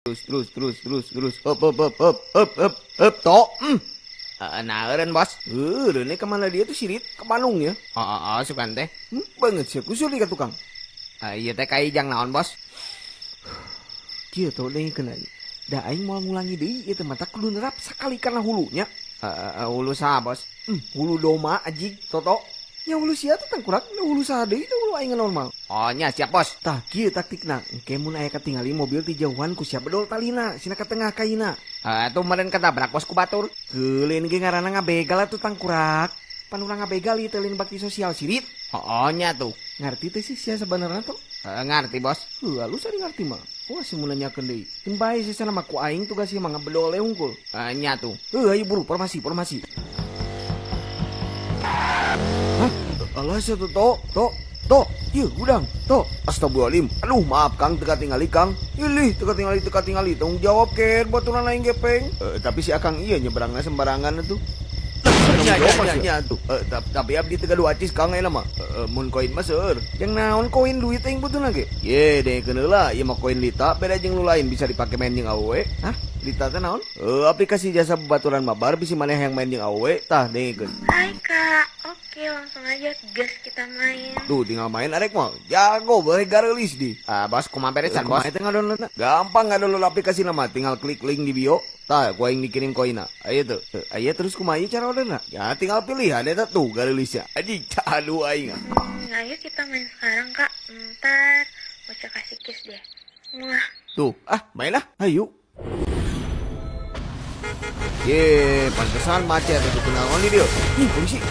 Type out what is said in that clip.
Terus, terus, terus, terus, terus. Hop, hop, hop, hop, hop, hop, hop, tok. Nah, eureun, Bos. Eureun kemana dia tuh sirit? Ke Bandung ya? Oh, sugan teh. Banget sih, aku sulit ka tukang. Ieu teh kai jang naon, Bos? Kieu tuh dengekeun aja. Da aing moal ngulangi deui ieu teh, matak kudu nerap sakali kana hulunya. Hulu saha, Bos? Hulu doma ajig toto. Nya hulu sia tuh tangkurak, hulu saha deui teh, hulu aing normal. Oh nya, siap, Bos. Tah, kieu taktikna. Engke mun aya katingali mobil ti jauhan, ku sia bedol talina, sina ka tengah kaina. Tuh meureun ketabrak, Bos, ku batur. Keuleun ge ngaranna ngabegal atuh, tangkurak. Pan urang ngabegal ieu teh lain bakti sosial, sirit. Oh nya tuh. Ngarti teh sih sia sabenerna tuh? Ngarti, Bos. Heuh, alus ari ngarti mah. Wah, si mun nanyakeun deui. Keun bae sesana mah ku aing tugas ieu mah ngabedol we hungkul. Nya tuh. Heuh, ayo buru formasi, formasi. Hah? Alah sia tuh, to, to, to. Ieu gudang, to. Astagfirullahaladzim. Aduh, maaf Kang, teu katingali, Kang. Ilih, teu katingali, teu katingali. Tanggung jawab ken baturan aing gepeng. Tapi si Akang iya nyebrangna sembarangan tuh. Nya, nya, nya, nya tuh. Tapi abdi teu gaduh acis, Kang, ayeuna mah. Mun koin mah seueur. Yang naon koin, duit aing butuhna ge. Ye, dengekeun heula, ieu mah koin Lita, beda jeung nu lain, bisa dipake main jeung awewe. Hah? Lita teh naon? Aplikasi jasa babaturan mabar bisi maneh yang main jeung awewe, tah dengekeun. Hai Kak, oke, langsung aja gas kita main. Tuh tinggal main arek mah. Jago boleh garelis di. Bos, kumaha beresan, Bos? Kumaha teh ngadownloadna? Gampang ngadownload aplikasi mah, tinggal klik link di bio. Tah, ku aing dikirim koinna. Ayo tuh. Ayo terus kumaha ieu cara orderna? Ya tinggal pilih ada eta tuh garelisnya. Anjing, aduh aing. Ayo kita main sekarang, Kak, ntar Bocah kasih kiss deh. Muah. Tuh, ah main lah. Ayo. Ye, pantesan macet itu, kunaon di dia. Ih, polisi.